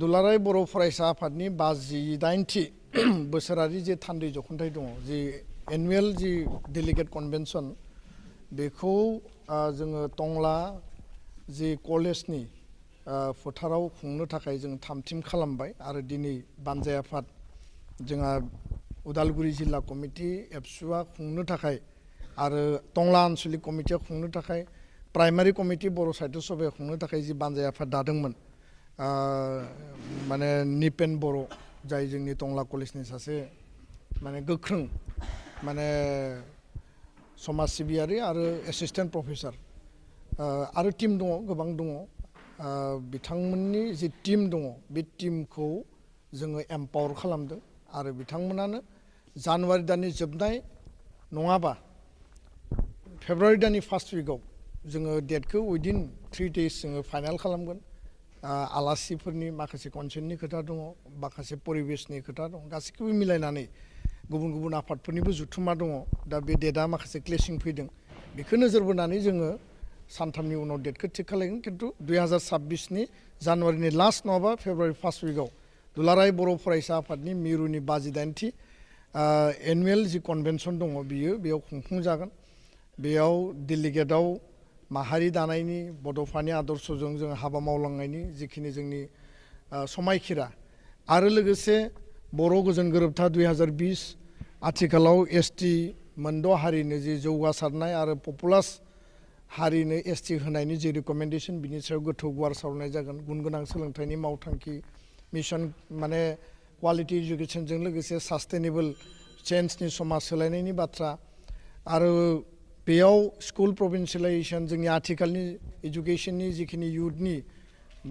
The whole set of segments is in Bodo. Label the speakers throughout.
Speaker 1: दुलाराय बर' फरायसा आफादनि 58थि बोसोरारि जे थान्दै जख'न्थाइ दङ जि एनुवेल जि डेलिगेट कन्वेन्सन बेखौ जोङो टंला जि कलेजनि फोथाराव खुंनो थाखाय जों थामथिम खालामबाय आरो दिनै बानजाय आफाद जोंहा उदालगुरि जिल्ला कमिटि एबसुआ खुंनो थाखाय आरो टंला आन्सलिक कमिटिया खुंनो थाखाय प्राइमारि कमिटि बर' साहित्य सभाया खुंनो थाखाय जि बानजाय आफाद दादोंमोन माने निपेन बर' जाय जोंनि टंला कलेजनि सासे माने गोख्रों माने समाज सिबियारि आरो एसिस्टेन्ट प्रफेसर आरो टीम दङ गोबां दङ बिथांमोननि जि टीम दङ बे टीमखौ जोङो एम्पावर खालामदों आरो बिथांमोनानो जानुवारि दाननि जोबनाय नङाबा फेब्रुवारि दाननि फार्स्ट उइकआव जोङो डेटखौ उइदिन 3 days जोङो फाइनाल खालामगोन आलासिफोरनि माखासे कनसेन्टनि खोथा दङ माखासे परिबेसनि खोथा दं गासैखौबो मिलायनानै गुबुन गुबुन आफादफोरनिबो जुथुमा दङ दा बे डेटआ माखासे क्लेसिं फैदों बेखौ नोजोर बोनानै जोङो सानथामनि उनाव डेटखौ थिग खालामगोन खिन्थु 2026नि जानुवारिनि लास्ट नङाबा फेब्रुवारि फार्स्ट उइकआव दुलाराय बर' फरायसा आफादनि मिरुनि 58थि एनुवेल जि कन्वेन्सन दङ बियो बेयाव खुंफुंजागोन बेयाव डेलिगेटआव माहारि दानायनि बड'फानि आदर्शजों जों हाबा मावलांनायनि जिखिनि जोंनि समायखिरा आरो लोगोसे बर' गोजोन गोरोबथा 2020 आथिखालाव एसटि मोनद' हारिनो जि जौगासारनाय आरो पपुलास हारिनो एसटि होनायनि जि रिकमेन्डेसन बिनि सायाव गोथौ गुवार सावरायनाय जागोन गुन गोनां सोलोंथाइनि मावथांखि मिशन माने क्वालिटि इडुकेसनजों लोगोसे सास्टेनेबल चेन्जनि समाज सोलायनायनि बाथ्रा आरो बेयाव स्कुल प्रभिन्सियेलाइजेसन जोंनि आथिखालनि इडुकेसननि जिखिनि इयुथनि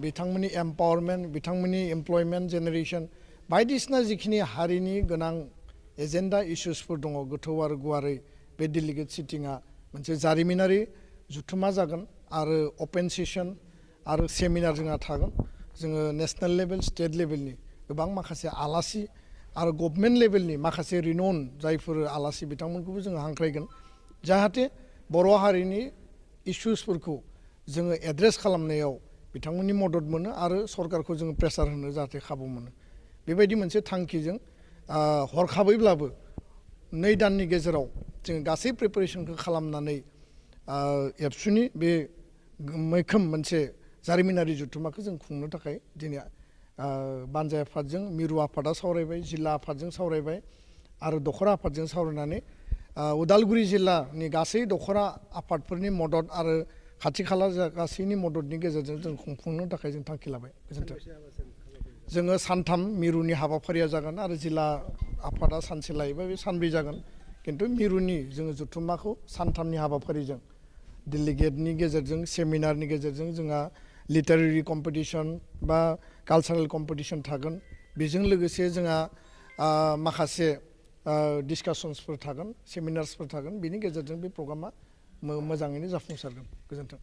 Speaker 1: बिथांमोननि एम्पावारमेन्ट बिथांमोननि एमप्लयमेन्ट जेनेरेसन बायदिसिना जिखिनि हारिनि गोनां एजेन्डा इस्युसफोर दङ गोथौ आरो गुवारै बे डेलिगेट सिटिंआ मोनसे जारिमिनारि जुथुमा जागोन आरो अपेन सेसन आरो सेमिनार जोंहा थागोन जोङो नेसनेल लेभेल स्टेट लेभेलनि गोबां माखासे आलासि आरो गभर्नमेन्ट लेभेलनि माखासे रिनन जायफोर आलासि बिथांमोनखौबो जोङो हांख्रायगोन जाहाथे बर' हारिनि इस्युसफोरखौ जोङो एड्रेस खालामनायाव बिथांमोननि मदद मोनो आरो सरकारखौ जोङो प्रेसार होनो जाहाथे खाबु मोनो बेबायदि मोनसे थांखिजों हरखाबैब्लाबो 2 दाननि गेजेराव जोङो गासै प्रिपारेसनखौ खालामनानै एबसुनि बे मैखोम मोनसे जारिमिनारि जुथुमाखौ जों खुंनो थाखाय दिनै बानजाय आफादजों मिरु आफादा सावरायबाय जिल्ला आफादजों सावरायबाय आरो दख'र आफादजों सावरायनानै उदालगुरि जिल्लानि गासै दख'र आफादफोरनि मदद आरो खाथि खाला गासैनि मददनि गेजेरजों जों खुंफुंनो थाखाय जों थांखि लाबाय गोजोन्थों जोङो सानथाम मिरुनि हाबाफारिया जागोन आरो जिल्ला आफादा सानसे लायोबा बे सानब्रै जागोन खिन्थु मिरुनि जोङो जुथुमाखौ सानथामनि हाबाफारिजों डेलिगेटनि गेजेरजों सेमिनारनि गेजेरजों जोंहा लिटारेरि कम्पिटिसन बा कालचारेल कम्पिटिसन थागोन बेजों लोगोसे जोंहा माखासे डिसकासन्सफोर थागोन सेमिनार्सफोर थागोन बेनि गेजेरजों बे प्रग्रामा मोजाङैनो जाफुंसारगोन गोजोन्थों